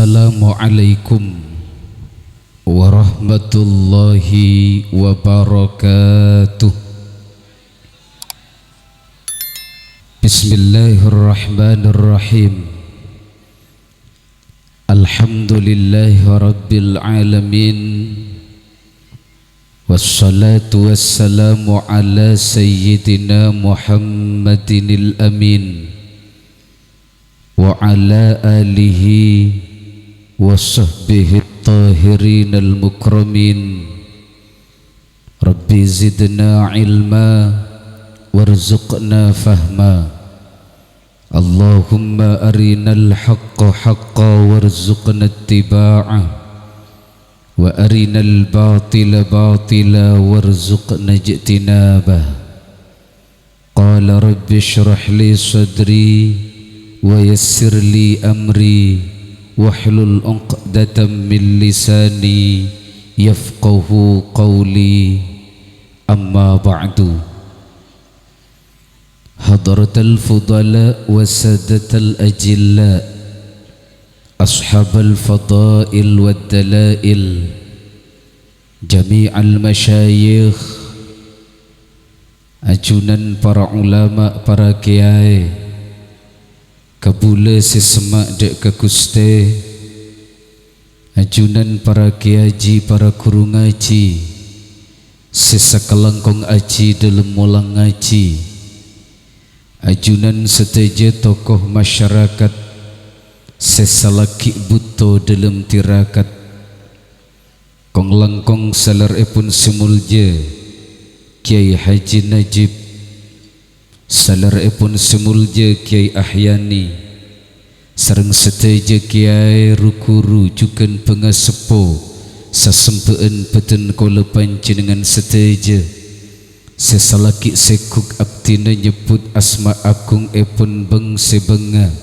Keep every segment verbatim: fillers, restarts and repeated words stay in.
Assalamualaikum warahmatullahi wabarakatuh. Bismillahirrahmanirrahim. Alhamdulillahi rabbil alamin. Wassalatu wassalamu ala sayyidina Muhammadinil amin. Wa ala alihi wa sahbihi tahirinal mukramin. Rabbi zidna ilma warzuqna fahma. Allahumma arinal haqqa haqqa warzuqna ittiba'ah. Wa arinal batila batila warzuqna ijtinabah. Qala rabbi shrah li sadri wa yassir li amri wahlul 'uqdatam min lisani yafqahu qawli. Amma ba'du. Hadratal fudala wa sadatal ajilla, ashabal fadail wad dalail, jami'al masyayikh, ajunan para ulama, para kèyaè, kabulâ sè semma' dâ' ka Ghustè, ajunan para kèyaji, para ghuru ngajhi, sè sakalangkong ajhi dâlem molang ngajhi, ajunan sadhâjâ tokoh masyarakat sè salaghi' bhuto dâlem tirakat, kong-langkong salèra'èpon sè molja Kyai Haji Najib, salèra'èpon sè molja Kyai Ahyani, sareng sadhâjâ kèyaè, ru-ghuru, jhughân bângaseppo, sasembhâ'ân bâdân kaulâ panjhennengngan sadhâjâ, sè salaghi' sèguk abdhina nyebbhut asma agungngèpon bâng-sèbângnga,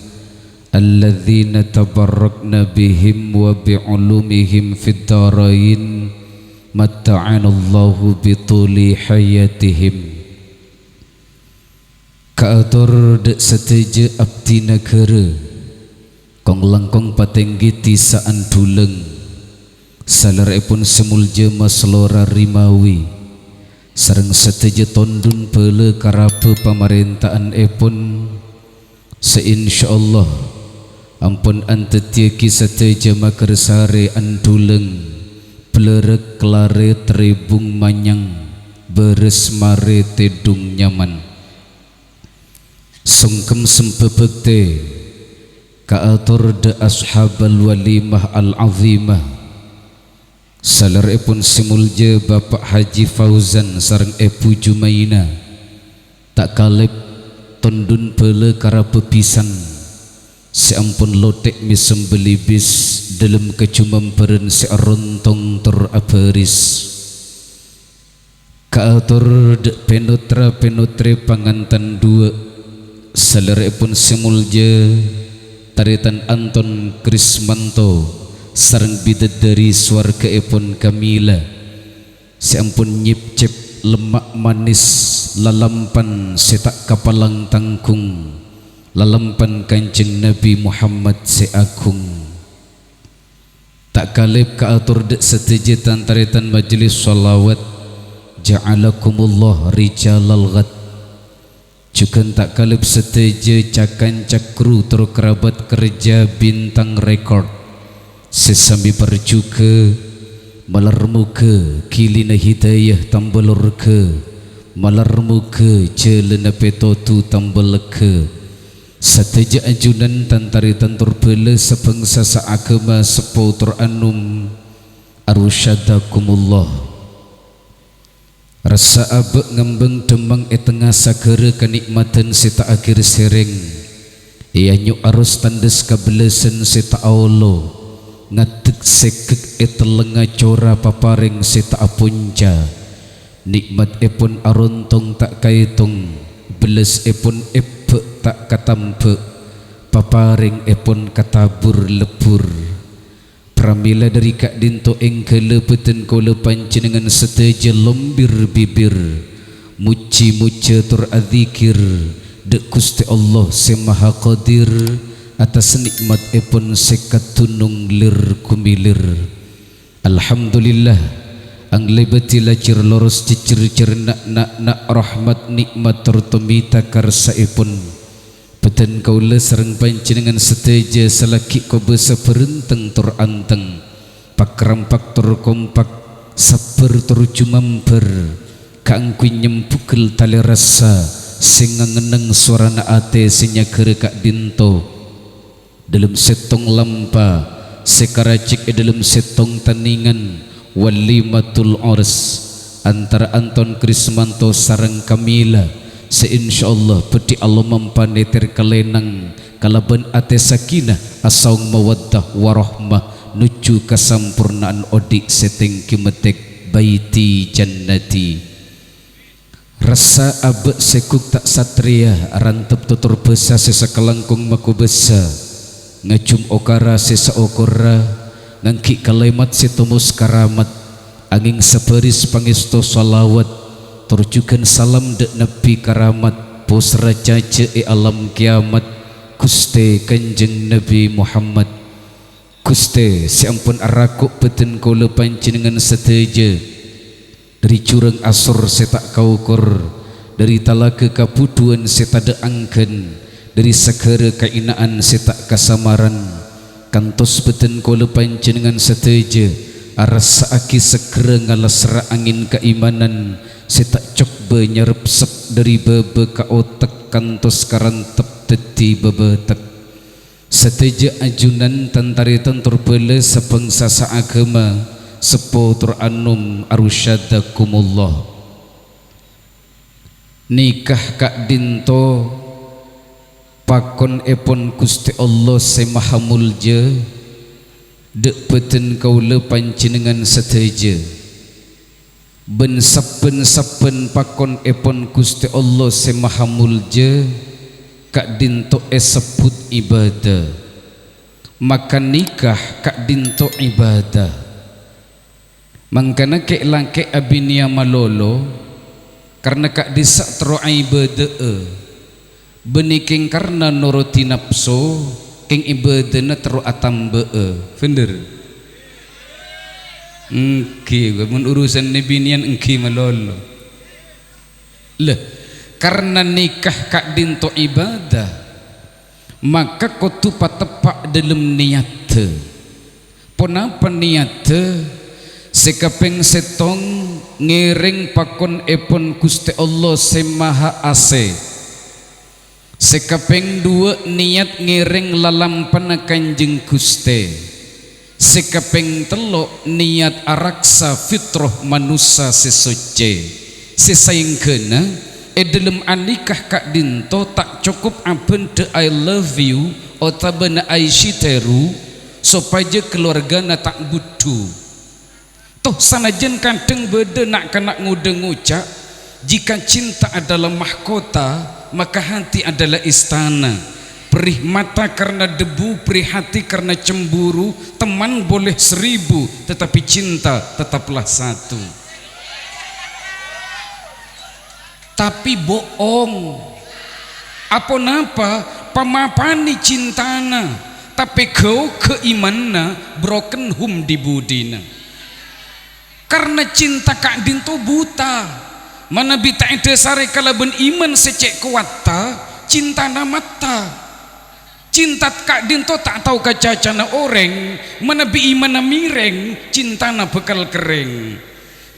alladzina tabarrakna bihim wa bi ulumihim fid darain, matta'anallahu bi thuli hayatihim. Kaator dâ' sadhâjâ abdhi naghârâ, kong-langkong patèngghi dhisa'an Dhulâng, salèra'èpon sè molja Mas Lora Rimawi, sareng sadhâjâ tondhun bhâlâ karabhâ pamarènta'annèpon, sè insyaallah ampon andhâddhiyâghi sadhâjâ maghârsarè an Dhulâng, Blârâk, Klarè, Trèbung, Manyang, Bârâs, Marè, Tèdhung, Nyaman. Songkem sembhâ bhâktè kaator dâ' ashabal walimah al-azimah, salèra'èpon sè molja Bapa' Haji Fauzan sareng Èbhu Jumaina, ta' kalèp tondhun bhâlâ karabhâ bhisan sè ampon lotè' mèsem bâlibis dâlem kajumambhârân sè arontong tor abhâris. Kaator dâ' pènotra-pènotrè pangantan duwâ', salèra'èpon sè molja Tarètan Anton Krismanto sareng bidadari sowarghâèpon Kamila, sè ampon nyèpcèp lemma' manès lalampan sè ta' kapalang tangghung, lalampan Kanjeng Nabi Muhammad sè aghung. Ta' kalèp kaator dâ' sadhâjâ tan-tarètan majelis shalawat, ja'alakumullah rijalal ghad. Jhughân ta' kalèp sadhâjâ ca-kanca kru tor karabat kerja Bintang Record sè sambi parjhughâ, malar moghâ ghilina hidayah tamba lorghâ, malar moghâ jhâlânna pètodhu tamba legghâ. Sadhâjâ ajunan tan-tarètan tor bhâlâ sabhângsa saaghâma seppo tor anom, arsyadakumullah. Rassa abâ' ngembâng dhâmmang è tengnga saghârâ kanè'madhân sè ta' aghir sèrèng, èanyo' aros tandhâs kabellasân sè ta' aolo, ngaddhek sègghek è tellengnga cora paparèng sè ta' aponca. Nè'mattèpon arontong ta' kaètong, bellasèpon ebbâ' ta' katambhâ', paparèngèpon katabur lebbur. Pramèla dhâri ka'dinto èngghâlâ bâdân kaulâ panjhennengngan sadhâjâ lombir bibir, mojhi-mojjhâ tor adzikir dâ' Ghustè Allah Sè Maha Qadir, Attas nikmatèpon sè kadunung lir-gumilir. Alhamdulillah, anglèbâdhi lajhâr loros jhejjher jhârna' na'-, na' rahmat nikmat tor tomèta karsaèpon. Bhâdhân kaulâ sareng panjhennengngan sadhâjâ salaghi' kobâsa bhârenteng tor anteng, pakrampak tor kompak, sabbhâr tor jumambhâr, kaangghuy nyembugel talè rassa sè ngangenneng sowarana atè sè nyaghârâ ka'dinto. Dâlem sèttong lampa sè karajik è dâlem sèttong tanèngan, walimatul urs, antara Anton Krismanto sareng Kamila, sè insyaallah bhâdhi alomampa nètèr kalènang kalabân atè sakinah, asaong mawaddah warahmah nojjhu kasamporna'an odi' sè tèngghi mettèk, baiti jannati. Rassa abâ' sè ghu' ta' satrèya, rantep totor bhâsa sè sakalangkong makobâsa, ngajhum okara sè saokorra, ngangghi' kalèmat sè tomos karamat, angèng sabhâris pangèsto shalawat, tor jhughân salam dâ' Nabbhi karamat, poserra cajâ è alam kèyamat, Ghustè Kanjeng Nabbhi Muhammad. Ghustè, sè ampon arago' bhâdhân kaulâ panjhennengngan sadhâjâ, dâri jhurâng asor sè ta' kaokor, dâri talaga kabhudhuwân sè tadâ' angghân, dâri saghârâ kaèna'an sè ta' kasamaran, kantos bhâdhân kaulâ panjhennengngan sadhâjâ arassa'aghi seggherra ngalasserra angèn kaimanan sè ta' cogbâ nyarepsep dâri bâbâ ka otek kantos ka rantep dâddhi bâbâtek. Sadhâjâ ajunan, tan-tarètan tor bhâlâ sabhângsa saaghâma, seppo tor anom, arsyadakumullah. Nikah ka'dinto pakonèpon Ghustè Allah sè Maha Molja, dâ' bhâdhân kaulâ panjhennengngan sadhâjâ. Bân sabbhân-sabbhân pakonèpon Ghustè Allah sè Maha Molja ka'dinto èsebbhut ibadah. Maka nikah ka'dinto ibadah. Mangkana kè'-lakè' abinèya malolo, karna ka'dissa' terro aibadâ'â. Bânnè kèng karna norodhi napso, kèng ibadana terro atambâ'â. Bhender? Èngghi, mon urusanna binèyan èngghi malolo. Lha, karna nikah ka'dinto ibadah, maka kodhu pateppa' dâlem niyaddhâ. Ponapa niyaddhâ? Sè kapèng sèttong, ngèrèng pakonèpon Ghustè Allah Sè Maha Asè. Sè kapèng duwâ', niyat ngèrèng lalampana Kanjeng Ghustè. Sè kapèng tello', niyat araksa fitrah manossa sè soccè. Sè saèngghâna, è dâlem anikah ka'dinto ta' cokop abhândhâ "I love you" otabâna "I shiteru", sopajâ kalowargana ta' budhu. Toh, sanajjân kadhâng bâdâ na'-kana' ngodâ ngoca', "Jika cinta adalah mahkota, maka hati adalah istana. Perih mata karena debu, perih hati karena cemburu, teman boleh seribu, tetapi cinta tetaplah satu." Tapè bo'ong. Aponapa? Pamapanè cintana, tapè ghâoghâ imanna, broken home dhi-budhina. Karna cinta ka'dinto buta. Manabi ta' èdhâsarè kalabân iman sè cè' kowatta, cintana matta. Cinta ka'dinto ta' tao ka cacana orèng, manabi imanna mèrèng, cintana bhâkal kerrèng.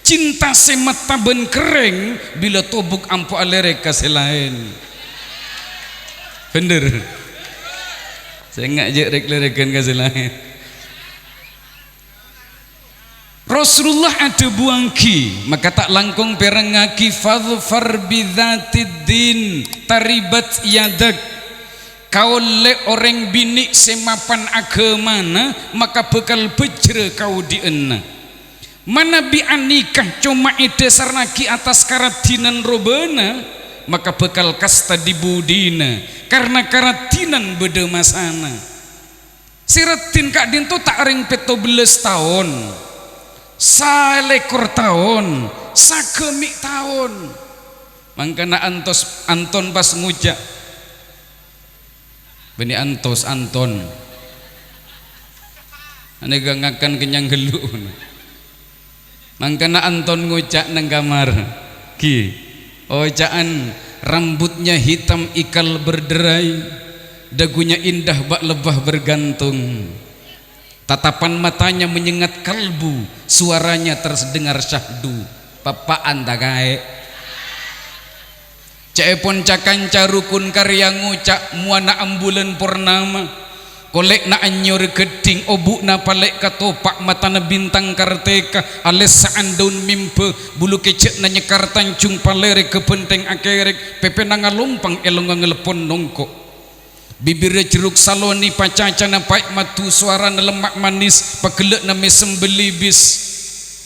Cinta sè matta bân kerrèng, bilâ tobuk ampo alèrèk ka sè laèn. Bhender. Sènga' jhâ' rèk-lèrèghân ka sè laèn. Rasulullah adhâbuwâghi, maka ta' langkong pèrengngaghi, "Fadhfar bidzatid din, taribat yadak." Kaollè orèng binè' sè mapan aghâmana, maka bhâkal bhâjhrâ kaodi'ânna. Manabi anikah coma èdhâsarraghi attas karadhinan robâna, maka bhâkal kasta dhi-budhina, karna karadhinan bâdâ masana. Sè raddhin ka'dinto ta' rèng pètto bellâs taon, salèkor taon, sagâmè' taon. Mangkana antos, Anton pas ngoca', Bânnè antos, Anton. Anèka ngakan kennyang ghâllu. Mangkana Anton ngoca' neng kamar, ghi, oca'an, "Rambutnya hitam ikal berderai, dagunya indah bak lebah bergantung. Tatapan matanya menyengat kalbu, suaranya terdengar syahdu." Pappa'an ta' kaè? Ca'èpon ca-kanca rukun karè ngoca', "Mowana ambulân pornama, kolè'na anyyor ghâddhing, obu'na palè' katopa', matana bintang kartèka, alèssa'an daun mimba, bulu kèjhâ'na nyèkar tanjung palèrè ghâbânthèng akèrèk, pèpèna ngalompang è longnganna leppon nongko'. Bibirra jherruk salonè, pacacana paè' madhu, sowarana lemma' manis, paghellâ'na mèsem bellibis.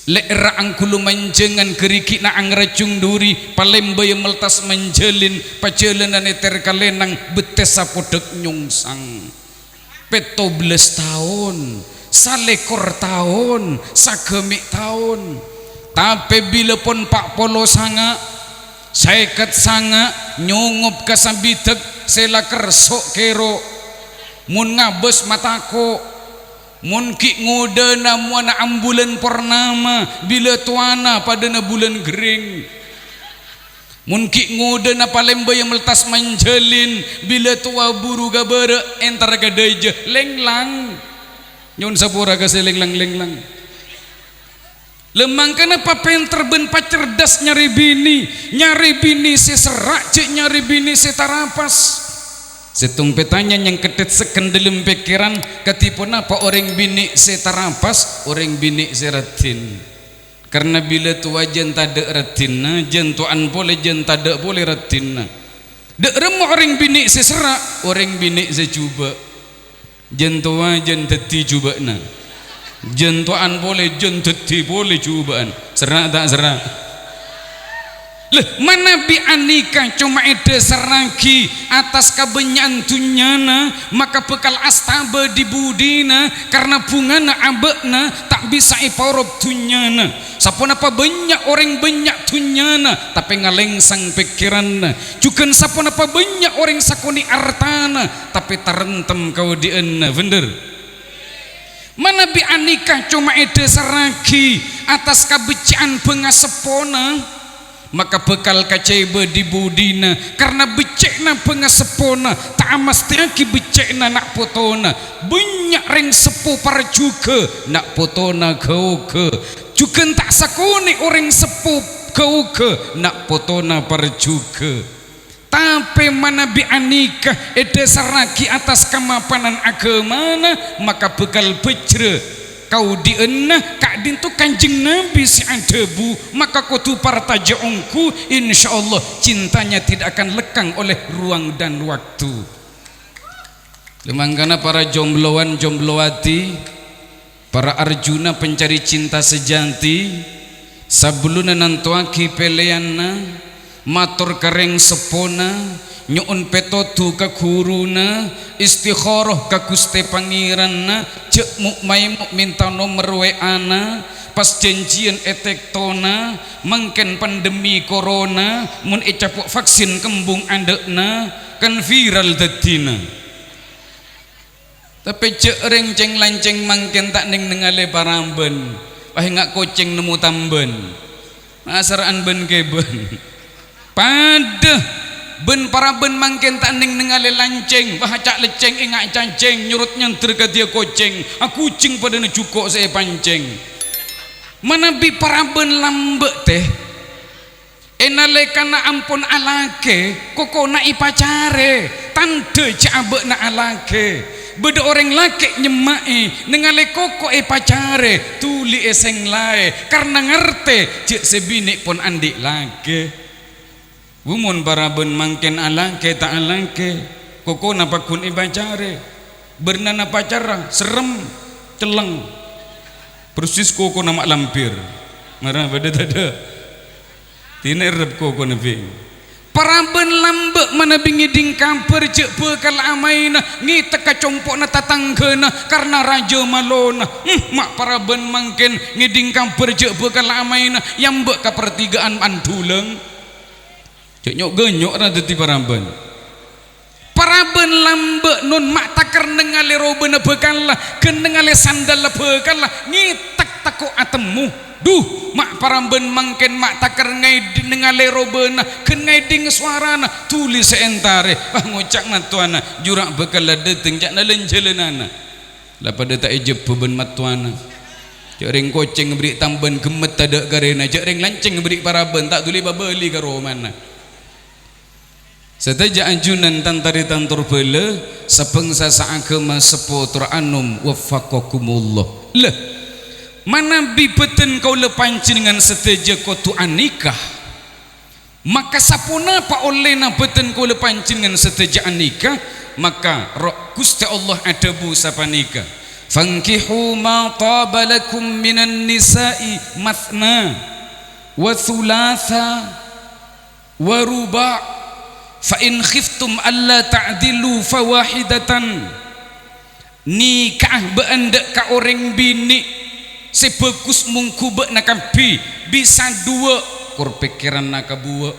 Lè'èrra angghulu manjhângan, ghârighina angrajung dhuri, palèmbâyâ meltas manjhâlin, pajhâlânan ètèr kalènang, bettessa podhâk nyongsang. Pètto bellâs taon, salèkor taon, saghâmè' taon. Tapè bilâ pon pa' polo sanga', sèket sanga', nyongop ka sabidhâk sè la kerso' kèro'. Mon ngabâs matako', mon ghi' ngodâna mowana ambulân pornama, bilâ towana padâna bulân ghering. Mon ghi' ngodâna palèmbâyâ meltas manjhâlin, bilâ towa buru ghâbârâ' èntar ka dâjâ, lènglang. Nyo'on sapora ka sè lènglang-lènglang. La mangkana papènter bân pacerdas nyarè binè, nyarè binè sè serra' jhâ' nyarè binè sè tarapas. Sèttong pètanya nyèngkèddhât sekken dâlem pèkkèran, kadhi ponapa orèng binè sè tarapas, orèng binè sè raddhin? Karna bilâ towa jân tadâ' raddhinna, jân towa'an polè jân tadâ' polè raddhinna. Dâ' remma orèng binè sè serra', orèng binè sè jhubâ'. Jân towa jân dhâddhi jhubâ'na. Jân towa'an polè jân dhâddhi polè jhubâ'an. Serra' ta' serra'? Lè, manabi anika coma èdhâsarraghi attas kabânnya'an dhunnyana, maka bhâkal astabâ dhi-budhina, karna bhungana abâ'na ta' bisa èpaorop dhunnyana. Saponapa bânnya' orèng bânnya' dhunnyana, tapè ngalèngsang pèkkèranna. Jhughân saponapa bânnya' orèng sakonè' artana, tapè tarèntem kaodi'ânna. Bhender? Manabi anika coma èdhâsarraghi attas kabhecce'an bângaseppona, maka bhâkal kacèbâ dhi-budhina, karna bhecce'na bângaseppona ta' amastèyaghi bhecce'na na' potona. Bânnya' rèng seppo parjhughâ na' potona ghâoghâ. Jhughân ta' sakonè' orèng seppo ghâoghâ na' potona parjhughâ. Tapè manabi anika èdhâsarraghi attas kamapanan aghâmana, maka bhâkal bhâjrâ kaodi'ânna. Ka'dinto Kanjeng Nabi sè adhâbu, maka kodhu partajâ ongghu, insyaallah cintanya tidak akan lekang oleh ruang dan waktu. Mangkana para jomblowan, jomblowati, para arjuna pencari cinta sejati, sabellunna nantowaghi pèlèyanna, mator ka rèng seppona, nyo'on pètodhu ka ghuruna, istikharah ka Ghustè Pangèranna, jhâ' mo'-maèmo' mènta nomer W A-na, pas janjiyân è tèktona, mangkèn pandemi corona, mon ècapo' vaksin kembung adâ'na, kan viral dhâddhina. Tapè jhâ' rèng cèng-lancèng mangkèn ta' nèng-nèngalè parabân. Wah, enga' kocèng nemmo tambân. Asara'an bân kèbân. Padâ bân parabân mangkèn ta' nèng-nèngalè lancèng. Wah, ca'-leccèng enga' cacèng, nyorot nyandher kadhiyâ kocèng. Aghujeng padâna jhuko' sè èpancèng. Manabi parabân lambâ', tè. È nalèkana ampon alakè, kokona èpacarè, tandhâ jhâ' abâ'na alakè. Bâdâ orèng lakè' nyemma'è, nèngalè koko èpacarè, dhuli è sèng laè, karna ngartè jhâ' sè binè' pon andi' lakè. Wu, mon parabân mangkèn alakè ta' alakè, kokona pagghun èpacarè. Bârnana pacarra, serrem, celleng. Persis kokona ma' lampir. Mara bâdâ tadâ'? Dinna' errep kokona, Bhing. Parabân lambâ' manabi ngèdhing kabhâr jhâ' bhâkal amaèna, ngètek ka compo'na tatangghâna karna rajâ malona. Hmm, ma' parabân mangkèn ngèdhing kabhâr jhâ' bhâkal amaèna, èambâ' ka partigâ'ân Andulâng. Jhâ' nyo'-ghânyo' ra dhâddhi parabân. Para Abân lambâ' non ma' takèr nèngalè robâna bhâkalla, ghân nèngalè sandhâlla bhâkalla, ngètèk tako' atemmo. Dhu, ma' parabân mangkèn ma' takèr ngaèdhi-, nèngalè robâna, ghân ngaèdhing sowarana, dhuli sè èntarè. Wah, ngoca' mattowana, jhurâ' bhâkalla dhâteng ca'na lan-jhâlânanna. La padâ ta' èjebbhu bân mattowana. Jhâ' rèng kocèng aberri' tambân ghemmet tadâ' karèna, jhâ' rèng lancèng aberri' parabân ta' dhuli pabâli ka romana. Sadhâjâ ajunan tan-tarètan torbhâlâ, sabhângsa saaghâma seppo tor anom, waffaqakumullah. Lha, manabi bhâdhân kaulâ panjhennengngan sadhâjâ kodhu anikah, maka saponapa ollèna bhâdhân kaulâ panjhennengngan sadhâjâ anikah? Maka ro-, Ghustè Allah adhâbu sapanèka, "Fankihu ma taba lakum minan nisa'i matsna wa tsulatsa wa ruba', fa in khiftum alla ta'dilu fawahidatan." Nika'a bâ'na dâ' ka orèng binè' sè bhâghus mongghu bâ'na kabbhi, bisa duwâ', kor pèkkèranna kabuwâ',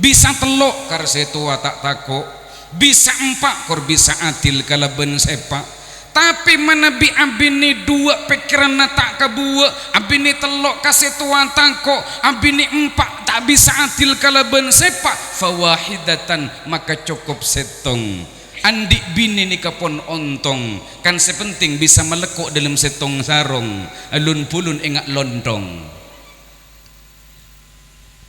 bisa tello', kar sè towa ta' tako', bisa empa', kor bisa adil kalabân sèpa'. Tapè manabi abinè duwâ' pèkkèranna ta' kabuwâ', abinè tello' ka sè towa tako', abinè empa' ta' bisa adil kalabân sèpa', fawahidatan, maka cokop sèttong. Andi' binè nèka pon ontong, kan sè penting bisa malekko' dâlem sèttong sarong, alun-bulun enga' lontong.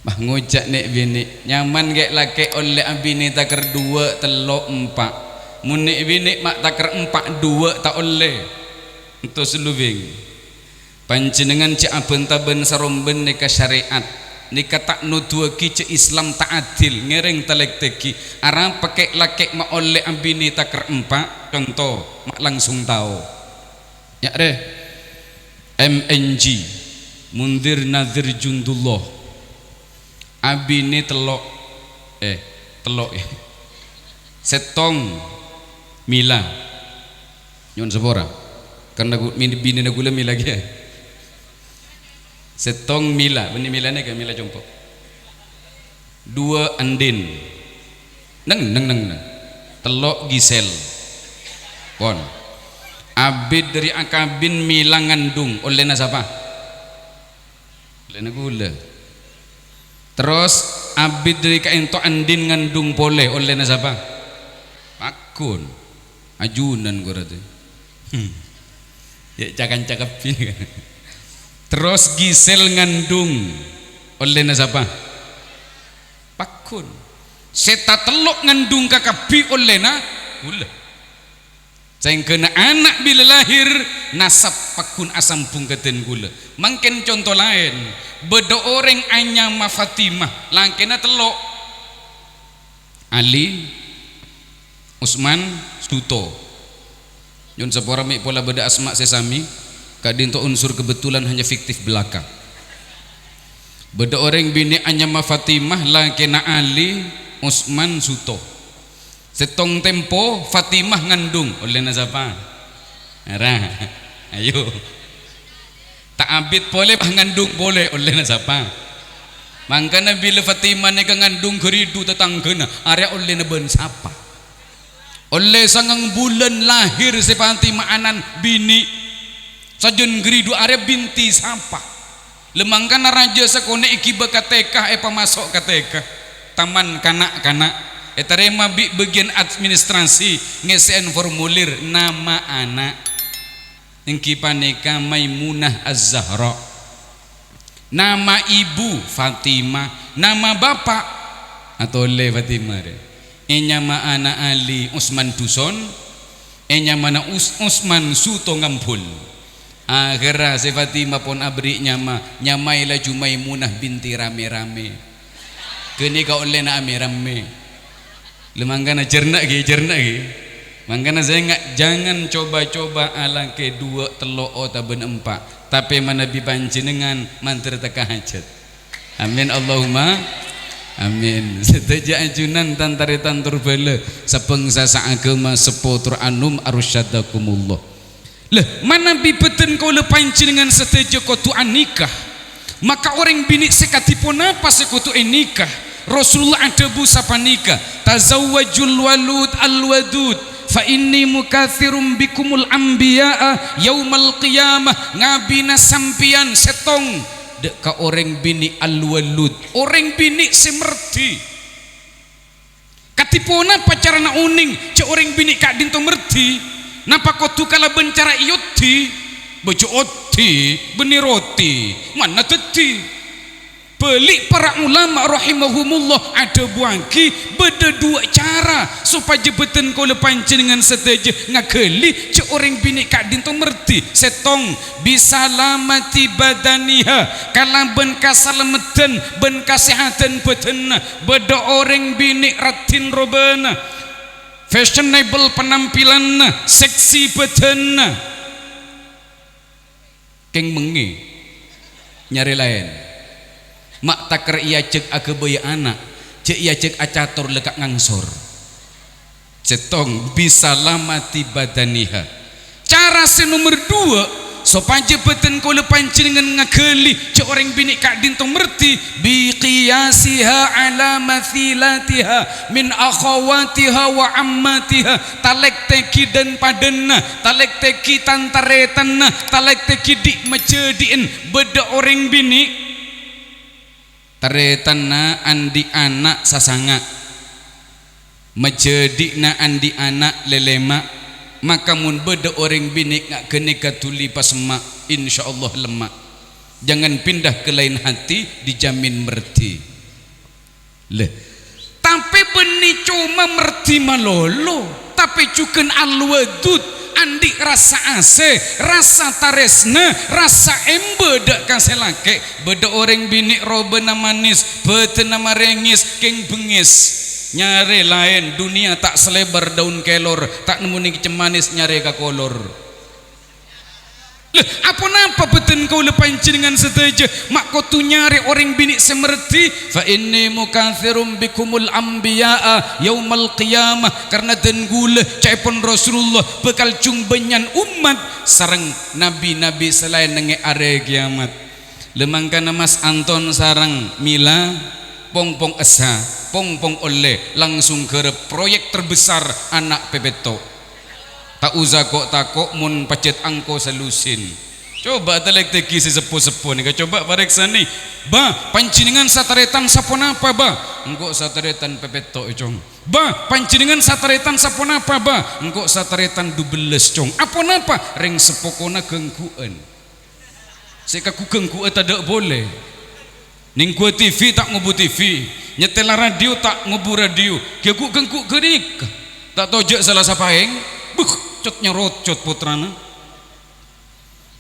Bah, ngoca' nè'-binè', nyaman ghi' lakè' ollè abinè takèr duwâ', tello', empa'. Mon nè'-binè' ma' takèr empa', duwâ' ta' ollè. Entos lowèng. Panjhennengngan jhâ' abânta bân sarombân nèka syarè'at. Nèka ta' noduwâghi jhâ' Islam ta' adil, ngèrèng talèktèghi. Arapa kè' lakè' ma' ollè abinè takèr empa', conto, ma' langsung tao. Nya' rè, M N J, Mundir Nadir Jundullah. Abinè tello', eh, tello', ya. Sèttong Mila. Nyo'on sapora. Karna gu-, min-, binèna ghulâ Mila kèya. Sèttong Mila, bânnè Milana kèya, Mila compo'. Duwâ' Andin. Neng, neng, neng, neng. Tello' Gisel. Pon. Abit dâri akabin Mila ngandung, ollèna sapa? Ollèna ghulâ. Terros, abit dâri ka'ènto Andin ngandung polè, ollèna sapa? Paggun. Ajunan ghuru tè. Hmm. Ya, cakan-cakep ini kan. Terros Gisel ngandung, ollèna sapa? Paggun. Sè tatello' ngandung kakabbhi, ollèna ghulâ. Saèngghâna ana' bilâ lahèr, nasab paggun asambhung ka dân ghulâ. Mangkèn conto laèn, bâdâ orèng anyama Fatimah, lakèna tello'. Ali, Usman, Suto. Nyo'on sapora mè' pola bâdâ asma' sè samè, ka'dinto unsur kebetulan hanya fiktif belaka. Bâdâ orèng binè' anyama Fatimah, lakèna Ali, Usman, Suto. Sèttong tempo Fatimah ngandung, ollèna sapa? Ara. Ayo. Ta' abit polè pas ngandung polè, ollèna sapa? Mangkana bilâ Fatimah nèka ngandung ghâridhu tatangghâna, arèya ollèna bân sapa? Ollè sangang bulân lahèr sè Fatimah ana'na binè'. Sajân ghâridhu arèya binti sapa? Lè mangkana rajâ sakonè' èghibâ ka T K, èpamaso' ka T K. Taman Kanak-kanak. Ètarèma bi' bâgiyân administrasi ngèssè'è formulir nama ana'. Èngghi panèka Maimunah Az-Zahra. Nama ibu Fatimah, nama bapa' atolè Fatimah rè. Ènyama ana' Ali Usman Duson, ènyamana Us-, Usman Suto Ngambul. Akhèrra sè Fatimah pon aberri' nyama, nyamaè laju Maimunah binti Rame-rame. Ghânèka ollèna amè-rammè. Lè mangkana jhârna' ghi, jhârna' ghi. Mangkana sènga', jangan coba-coba alakè duwâ', tello' otabâna empa', tapè manabi panjhennengngan mandhâr tekka hajhât. Amin, Allahumma amin. Sadhâjâ ajunan tan-tarètan torbhâlâ, sabhângsa saaghâma, seppo tor anom, arsyadakumullah. Lha, manabi bâdhân kaulâ panjhennengngan sadhâjâ kodhu anikah, maka orèng binè' sè kadhi ponapa sè kodhu ènikah? Rasulullah adhâbu sapanèka, "Tazawwajul walud al-wadud, fa inni mukatsirum bikumul anbiya'a yaumal qiyamah." Ngabina sampèyan sèttong dâ' ka orèng binè' al-walud, orèng binè' sè merdhi. Kadhi ponapa carana onèng jhâ' orèng binè' ka'dinto merdhi? Napa kodhu kalabân cara èoddhi? Bâjâ oddhi, bânnè roti, mana dhâddhi? Bâli' para ulama rahimahumullah adhâbuwaghi bâdâ duwâ' cara sopajâ bhâdhân kaulâ panjhennengngan sadhâjâ ngaghâli jhâ' orèng binè' ka'dinto merdhi. Sèttong, bisalamati badaniha, kalabân kasalameddhân bân kasèhadhân bhâdhânna. Bâdâ orèng binè' raddhin robâna, fashionable penampilanna, seksi bhâdhânna. Kèng mengngè nyarè laèn. Ma' takèr èajhâk aghâbây ana', jhâ' èajhâk acator lèka' ngangsor. Sèttong, bisalamati badaniha. Cara sè nomer duwâ', sopajâ bhâdhân kaulâ panjhennengngan ngaghâli jhâ' orèng binè' ka'dinto merdhi, bi qiyasiha ala mathilatiha min akhawatiha wa ammatiha. Talèktèghi dhân-padhânna, talèktèghi tan-tarètanna, talèktèghi dhi'-majhâdhi'en. Bâdâ orèng binè' tarètanna andi' ana' sasanga', majhâdhi'na andi' ana' lèlèma', maka mon bâdâ orèng binè' nga' ghânèka dhuli pasemma', insyaallah lemma'. Jangan pindah ke lain hati, dijamin merdhi. Lè, tapè bânnè coma merdhi malolo, tapè jhughân al-wadud, andi' rassa asè, rassa tarèsna, rassa èmbâ dâ' ka sè lakè'. Bâdâ orèng binè' robâna manis, bhâdhânna marèngès, kèng bengngès. Nyarè laèn, dhunnya ta' salebar daun kelor, ta' nemmo nèng cem manis nyarè ka kolor. Lè, aponapa bhâdhân kaulâ panjhennengngan sadhâjâ ma' kodhu nyarè orèng binè' sè merdhi? "Fa inni mukatsirum bikumul anbiya'a yaumal qiyamah." Karna dhân ghulâ, ca'èpon Rasulullah, bhâkal jhung bânnya'an ommat sareng nabi-nabi sè laènna è arè kèyamat. Lè mangkana Mas Anton sareng Mila, pong-pong essa, pong-pong ollè, langsung ghârâp proyek terbesar ana' pèpètto'. Ta' osa ko'-tako' mon pajhât engko' sè lusin. Coba talèktèghi sè seppo-seppo nèka, coba parèksanè. "Bâ, panjhennengngan satarètan saponapa, Bâ?" "Engko' satarètan pèpètto', Cong." "Bâ, panjhennengngan satarètan saponapa, Bâ?" "Engko' satarètan dubellâs, Cong." "Aponapa?" "Rèng seppo kona ghângghu'ân." Sè kaghugghâng ghu'â tadâ' polè. Nèngghuwâ T V ta' ngobu T V, nyètèla radio ta' ngobu radio. Ghâghu'-ghângghu' ghânèka. Ta' tojjhâ' sala sapaèng. Buh, cot nyarocot pottrana.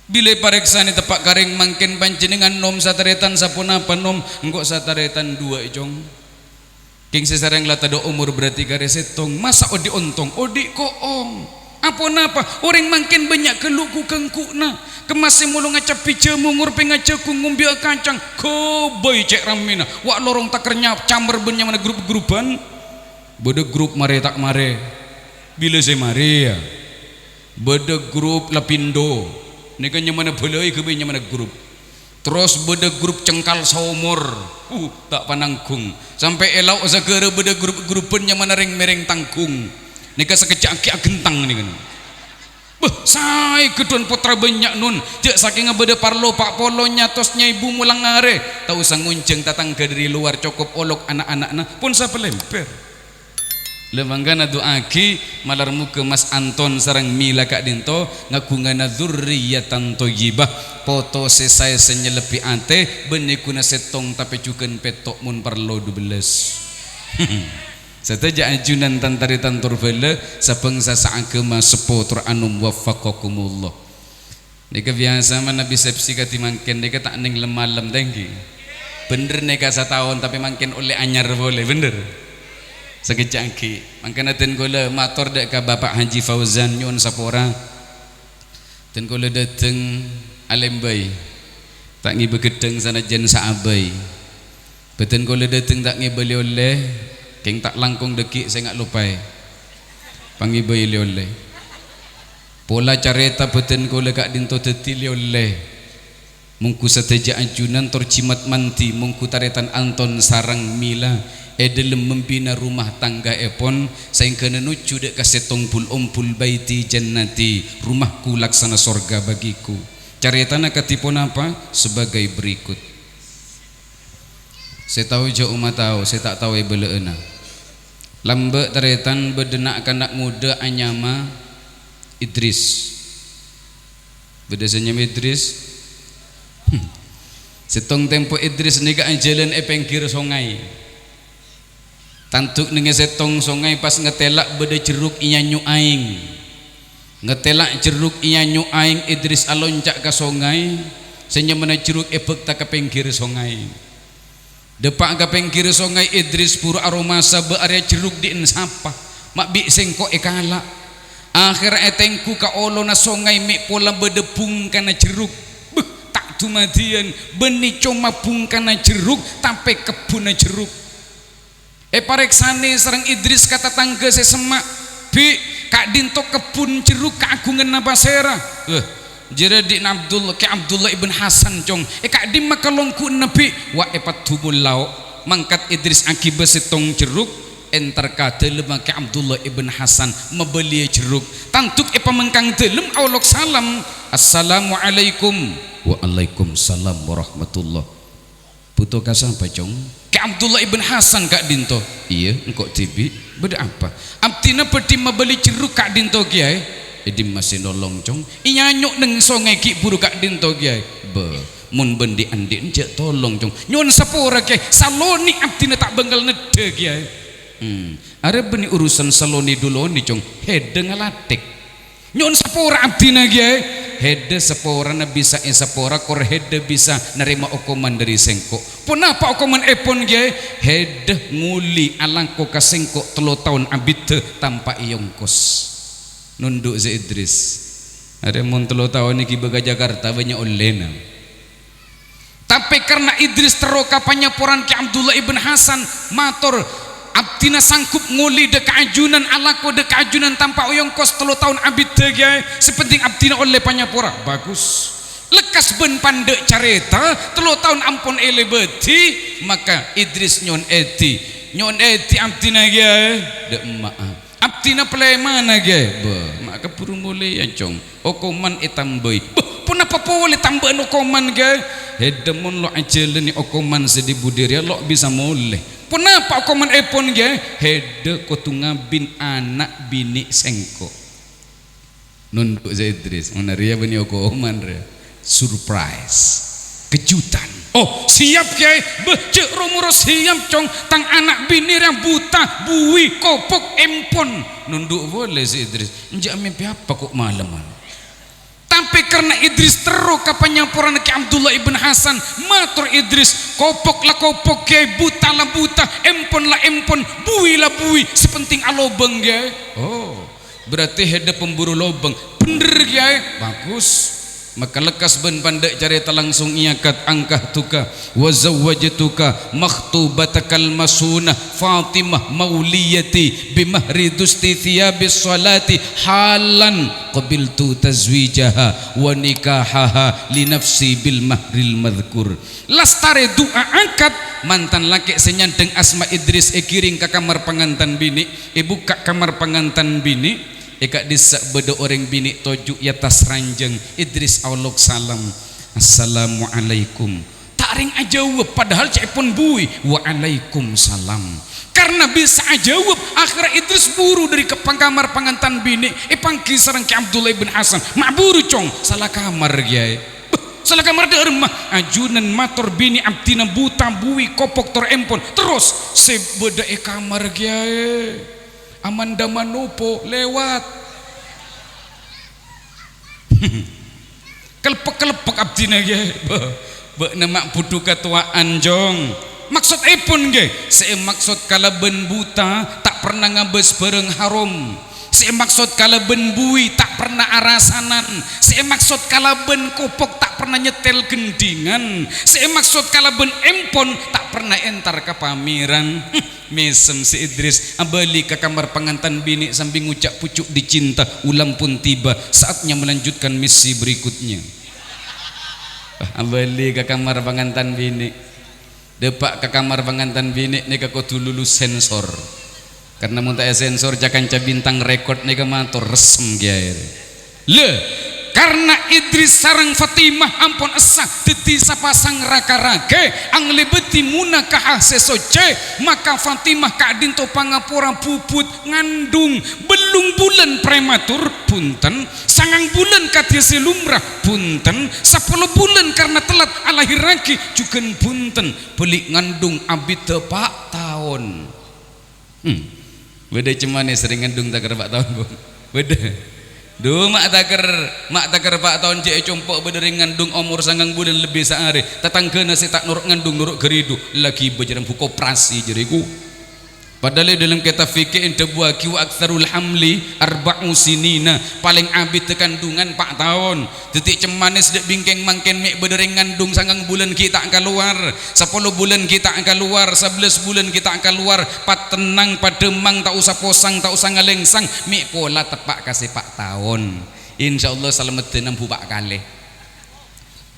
Bilâ èparèksanè teppa' ka rèng mangkèn, "Panjhennengngan nom satarètan saponapa, Nom?" "Engko' satarètan duwâ', Cong." Kèng sè sarèng la tadâ' omor berarti karè sèttong. Masa odi' ontong? Odi' ko'ong. Aponapa? Orèng mangkèn bânnya' ghâllu ghu-ghângghu'na. Kemma sè molo ngacabbhi jhâmungor pènga jhâghung ngombhiyâ kacang. Ghâbây cè' rammèna. Wa' lorong takernya camer bân nyamana grup-grupan. Bâdâ grup marè ta' marè. Bilâ sè marè, ya? Bâdâ grup Lapindo. Nèka nyamana bhâlâi ghâbây nyamana grup. Terros bâdâ grup cengkal saomor. Uh, ta' pananggung. Sampè' è lao' sagârâ bâdâ grup-grupan nyamana rèng-mèrèng tanggung. Nèka sakejjhâ' aghi' aghentang nèka. Bâh, saè ghâdhuwân pottra bânnya', Non. Jhâ' sakènga bâdâ parlo pa' polo nyatos nyaibu molang arè. Ta' osa ngonjhâng tatangghâ dâri lowar, cokop olok ana'-ana'na pon sapalèmpèr. Lè mangkana du'aaghi, malar moghâ Mas Anton sareng Mila ka'dinto ngaghungana dzurriyyatan thayyibah, poto sè saè sè nyellebbhi atè, bânnè ghuna sèttong tapè jhughân pètto' mon parlo dubellâs. Sadhâjâ ajunan tan-tarètan tor bhâlâ, sabângsa saaghâma seppo tor anom, waffaqakumullah. Nèka biyasa manabi resepsi kadhi mangkèn nèka ta' nèng lem-malem tèngghi. Bhender nèka sataon, tapè mangkèn ollè anyar polè, bhender? Sakejjhâ' aghi'. Mangkana dhân kaulâ mator dâ' ka Bapak Haji Fauzan, nyo'on sapora. Dhân kaulâ dhâteng alèmbây. Ta' ngibâ ghedhâng sanajjhân saabây. Bhâdhân kaulâ dhâteng ta' ngèbâ lè-ollè, kèng ta' langkong dhâggi' sè nga' lopaè. Pangèbâi lè-ollè. Pola carèta bhâdhân kaulâ ka'dinto dhâddhi lè-ollè. Mongghu sadhâjâ ajunan tor jimat mandi, mongghu tarètan Anton sareng Mila è dhâlem membina rumah tanggaèpon, saèngghâna nojjhu dhâ' ka sèttong bul-ombul, "Baiti jannati, rumahku laksana sorga bagiku." Carètana kadhi ponapa? Sebagai berikut. Sè tao jhâ' omma tao, sè ta' tao èbâlâ'âna. Lambâ' tarètan bâdâ na'-kana' ngodâ anyama Idris. Bâdâ sè nyama Idris? Hmm. Sèttong tempo Idris nèka ajhâlân è pèngghir songay. Tandu' neng è sèttong songay pas ngatèla' bâdâ jherruk èyanyo' aèng. Ngatèla' jherruk èyanyo' aèng, Idris alonca' ka songay, sè nyamana jherruk èbhâkta ka pèngghir songay. Dâpa' ka pèngghir songay, Idris buru aromasa bâ' arèya jherruk dhi' sapa, ma' bi' sèngko' èkala'. Akhèrra ètengghu ka olona songay mè' pola bâdâ bhungkana jherruk. Beuh, ta' dumadiyân, bânnè coma bhungkana jherruk, tapè kebbhunna jherruk. Èparèksanè sareng Idris ka tatangghâ sè semma', "Bi', ka'dinto kebbhun jherruk kaagunganna pasèra?" "Wah, jârèya dhi' Abdullah, Kè Abdullah ibn Hasan, Cong." "È ka'dimma kalongghu'na, Bi'?" "Wa', è paddhu mollao." Mangkat Idris aghibâ sèttong jherruk, entar ka dhâlemma Kè Abdullah ibn Hasan, mabâliyâ jherruk. Tandu' è pamengkang dhâlem aolok salam, "Assalamualaikum." "Waalaikumsalam warahmatullah." "Bhuto ka sapa, Cong?" "Kè Abdullah ibn Hasan ka'dinto." "Iyâ, engko' dhibi'. Bâdâ apa?" "Abdhina bhâdhi mabâli jherruk ka'dinto, Kèyaè." "È dimma sè nolong, Cong?" "Èyanyo' neng songay ghi' buru ka'dinto, Kèyaè." "Bâ, mon bân dhi'-andhi'na jhâ' tolong, Cong." "Nyo'on sapora, Kèyaè. Salonè' abdhina ta' bângal neddhâ, Kèyaè." "Hmm, arèya bânnè urusan salonè dhulonè, Cong. Hèdhâ ngalathèk." "Nyo'on sapora abdhina, Kèyaè." "Hèdhâ saporana bisa èsapora, kor hèdhâ bisa narèma okoman dhâri sèngko'." "Ponapa okomanèpon, Kèyaè?" "Hèdhâ ngolè alako ka sèngko' tello taon abiddhâ tanpa èongkos." Nondhu' sè Idris. Arèya mon tello taon èghibâ ka Jakarta, bânnya' ollèna. Tapè karna Idris terro ka panyaporan Kè Abdullah ibn Hasan, mator, "Abdhina sanggup ngolè dhâ' ka ajunan, alako dhâ' ka ajunan tanpa èongkos tello taon abiddhâ, Kèyaè. Sè penting abdhina ollè panyapora." "Bagus." Lekkas bân pandhâ' carèta, tello taon ampon èlèbâdhi, maka Idris nyo'on èdhi. "Nyo'on èdhi abdhina, Kèyaè." "Dâ' emma'a." "Abdhina palèmana, Kèyaè?" "Bâ, ma' kabhuru molèya, Cong. Okoman ètambâi." "Bâ, ponapa polè tambâ'ân okoman, Kèyaè?" "Hèdhâ mon lo' ajhâlânè okoman sè dhi-budhi rèya, lo' bisa molè." "Ponapa okomanèpon, Kèyaè?" "Hèdhâ kodhu ngabin ana' binè' sèngko'." Nondhu' sè Idris, mon arèya bânnè okoman rèya. Surprise. Kejutan. "Oh, siap, Kèyaè. Bâ, jhâ' ro-moro siap, Cong. Tang ana' binè rèya buta, buwi, kopok, empon." Nondhu' polè sè Idris. "Enjâ' mèmpè apa ko' malem?" Tapè karna Idris terro ka panyaporana Kè Abdullah ibn Hasan, mator Idris, "Kopok la kopok, Kèyaè, buta la buta, empon la empon, buwi la buwi, sè penting alobâng, Kèyaè." "Oh." "Berarti hèdhâ pemburu lobâng." "Bhendher, Kèyaè." "Bagus." Maka lekkas bân pandhâ' carèta langsung èakad, "Ankahtuka wa zawwajtuka makhtubatakal masunah Fatimah mauliyati bi mahri dusti thiyabis sholati halan qabiltu tazwijaha wa nikahaha li nafsi bil mahril madhkur." Lastarè du'a akad, mantan lakè' sè nyandhâng asma Idris èghiring ka kamar pangantan binè', èbukka' kamar pangantan binè', è ka'dissa' bâdâ orèng binè' toju' è attas ranjhâng. Idris aolok salam, "Assalamualaikum." Ta' rèng ajâwâb, padahal ca'èpon buwi, "Waalaikumsalam." Karna bisa ajâwâb, akhèrra Idris buru dhâri ka-, pang-, kamar pangantan binè', èpangghi sareng Kè Abdullah ibn Hasan. "Ma' buru, Cong." "Sala kamar, Kèyaè." "Bâh, sala kamar dhâ'âremma?" "Ajunan mator binè' abdhina buta, buwi, kopok, tor empon. Terros, sè bâdâ è kamar, Kèyaè, Amanda Manopo lewat." Kelepek-kelepek abdhina, Kèyaè. Bâ-, bâ'na ma' budhu katowa'an, Cong. Maksodèpon, Kèyaè, sè èmaksod kalabân buta ta' perna ngabâs bhârâng harom. Sè èmaksod kalabân buwi ta' perna arasanan. Sè èmaksod kalabân kopok ta' perna nyètèl gendhingan. Sè èmaksod kalabân empon ta' perna entar ka pamèran. Mèsem si Idris, abâli ka kamar pangantan binè' sambi ngoca' pucuk dicinta, ulam pun tiba, saatnya melanjutkan misi berikutnya. Abâli ka kamar pangantan binè'. Dâpa' ka kamar pangantan binè' nèka kodhu lulus sensor. Karna mon ta' èsensor, ca-kanca Bintang Record nèka mator, "Ressem, Kèyaè." Lè, karna Idris sareng Fatimah ampon essa dhâddhi sapasang ra-karaghi, anglèbâdhi munakaha sè soccè, maka Fatimah ka'dinto pangapora bubut ngandung, bellung bulân prematur, bhunten, sangang bulân kadhi sè lumrah, bhunten, sapolo bulân karna tellat alahèrraghi, jhughân bhunten, bâli' ngandung abiddhâ pa' taon. Hmm. Bâdâ cemmanis rèng ngandung takèr pa' taon, Bu? Bâdâ. Dhu, ma' takèr, ma' takèr pa' taon jhâ' ècompo' bâdâ rèng ngandung omor sangang bulân lebbi saarè. Tatangghâna sè ta' noro' ngandung, noro' ghâridhu. Laghi bâjârân bu koperasi jârèya, ghu. Padahal è dâlem kètab fikih èdhâbuwâghi, "Wa aktsarul hamli arba'u sinina." Palèng abiddhâ kandungan pa' taon. Dhâddhi cemmanis dâ' bingkèng mangkèn mè' bâdâ rèng ngandung sangang bulân ghi' ta' kalowar, sapolo bulân ghi' ta' kalowar, sabellâs bulân ghi' ta' kalowar, patennang, padâmang, ta' osa posang, ta' osa ngalèngsang, mè' pola teppa' ka sè pa' taon. Insyaallah salameddhâ nambu pa' kalè.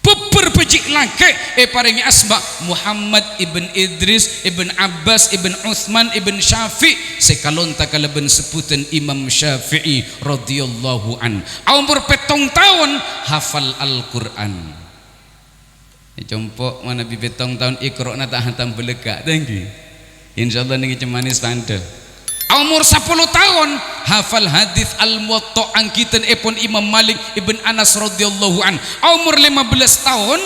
Bhâbhâr bhâji' lakè' èparèngè asma Muhammad ibn Idris, ibn Abbas, ibn Utsman, ibn Syafi', sè kalonta kalabân sebbhudhân Imam Syafi'i radhiyallahu an. Aomor pèttong taon, hafal Al-Qur'an. Ècompo' manabi pèttong taon, Iqra'na ta' hatam bâlâkka', ta' ènggi? Insyaallah nèng cemmanis pandâ. Aomor sapolo taon, hafal hadits Al-Muwatta' angghuydhân èpon Imam Malik ibn Anas radhiyallahu an. Aomor lèma bellâs taon,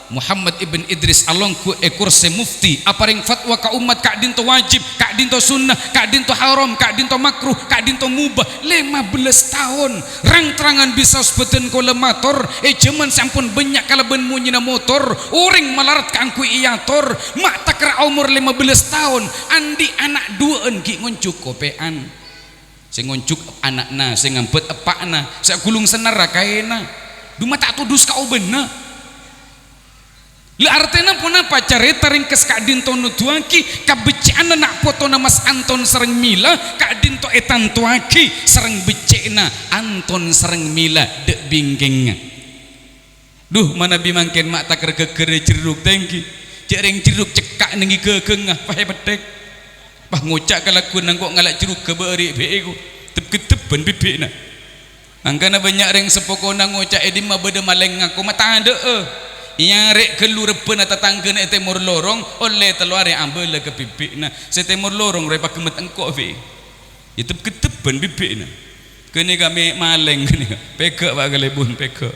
Muhammad ibn Idris alongghu è korsè mufti, aparèng fatwa ka ommat ka'dinto wajib, ka'dinto sunnah, ka'dinto haram, ka'dinto makruh, ka'dinto mubah. Lèma bellâs taon. Rang-terrangan bisa bhâdhân kaulâ mator, è jhâman sè ampon bânnya' kalabân monyèna motor, orèng malarat kaangghuy èyator, ma' takèr aomor lèma bellâs taon, andi' ana' duwâ'ân ghi' ngonjhuk kopè'an. Sè ngonjhuk ana'na, sè ngambhât eppa'na, sè aghulung sennarra kaèna. Dhu ma' ta' todus ka obâna. Lè, artèna ponapa? Carèta rèngkes ka'dinto noduwâghi kabhecce'anna na' potona Mas Anton sareng Mila ka'dinto ètantowaghi sareng bhecce'na Anton sareng Mila dâ' bingkèngnga. Dhu, manabi mangkèn ma' takèr ghâghârrâ jherruk, ta' ènggi? Jhâ' rèng jherruk cekka' nèng è ghâghângnga, pas èpètthèk. Pas ngoca' kalagghuwân engko' ngala' jherruk ghâbâ' rè' bhi'na, ghu. Tep-kettep bân bibbi'na. Mangkana bânnya' rèng seppo kona ngoca', "È dimma bâdâ malèng ngako matadhâ'â." Èarè' ghâllu rebbhâna tatangghâna è tèmor lorong, ollè tello arè abâlâ ka bibbi'na. Sè tèmor lorong rowa èpaghemmet engko', Fi. Ètep-kettep bân bibbi'na. Ghânèka mè' malèng ghânèka. Pèghâ', Pa', kalèbun, pèghâ'.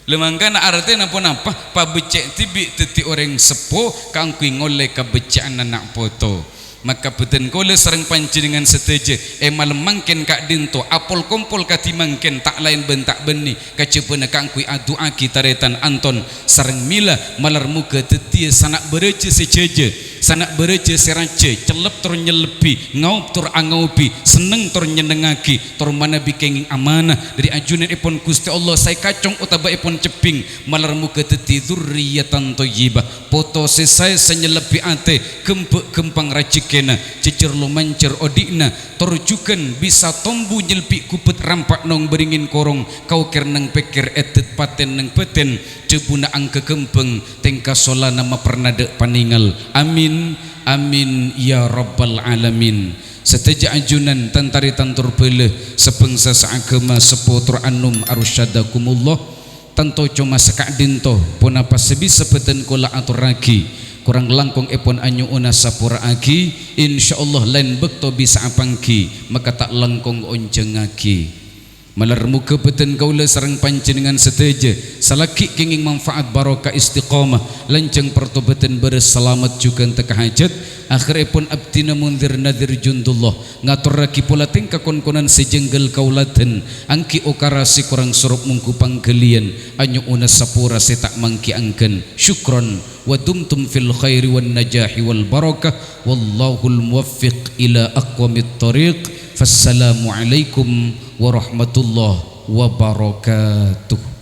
Lha mangkana artèna ponapa? Pabhecce' dhibi' dhâddhi orèng seppo kaangghuy ngollè kabhecce'anna na' poto. Maka bhâdhân kaulâ sareng panjhennengngan sadhâjâ è malem mangkèn ka'dinto apol-kompol kadhi mangkèn ta' laèn bân ta' bânnè kajhâbhâna kaangghuy adu'aaghi tarètan Anton sareng Mila malar moghâ dhâddhiyâ sana' bârâjâ sè jhâjâ, sana' bârâjâ sè rajâ, cellep tor nyellebbhi, ngaob tor angaobbhi, senneng tor nyennengngaghi, tor manabi kèngèng amanah dhâri ajunanèpon Ghustè Allah sè èkacong otabâèpon cebbhing, malar moghâ dhâddhi dzurriyatan thayyibah, poto sè saè sè nyellebbhi atè, ghembhâ' ghâmpang rajhekkèna, jhejjher lomanjhâr odhi'na, tor jhughân bisa tombu nyellebbhi ghubbhât rampa' nong bâringèn korong, kaoker neng pèkkèr èdhât patèn neng bâtèn, jhâbuna angghâ ghâmbhâng, tèngka solana mapernadhâ' panèngal. Amin, amin, ya rabbal alamin. Sadhâjâ ajunan, tan-tarètan tor bhâlâ, sabhângsa saaghâma, seppo tor anom, arsyadakumullah. Tanto coma saka'dinto, ponapa sè bisa bhâdhân kaulâ atorraghi, korang langkongèpon anyo'ona sapora'aghi, insyaallah laèn bâkto bisa apangghi, maka ta' langkong onjhângaghi. Malar moghâ bhâdhân kaulâ sareng panjhennengngan sadhâjâ salaghi kèngèng manfaat barokah istiqomah, lanjhâng partobhâdhân bârâs salamet jhughân tekka hajhât, akhèrèpon abdhina Munzir Nadir Jundullah ngatorraghi pola tèngka kon-konan sè jhânggâl kaulâdhân, angghi okara sè korang sorop mongghu pangghâliyân, anyo'ona sapora sè ta' mangghi angghân. Syukron, wa dumtum fil khairi wan najahi wal barakah, wallahul muwaffiq ila aqwamit thariq. Fassalamualaikum warahmatullahi wabarakatuh.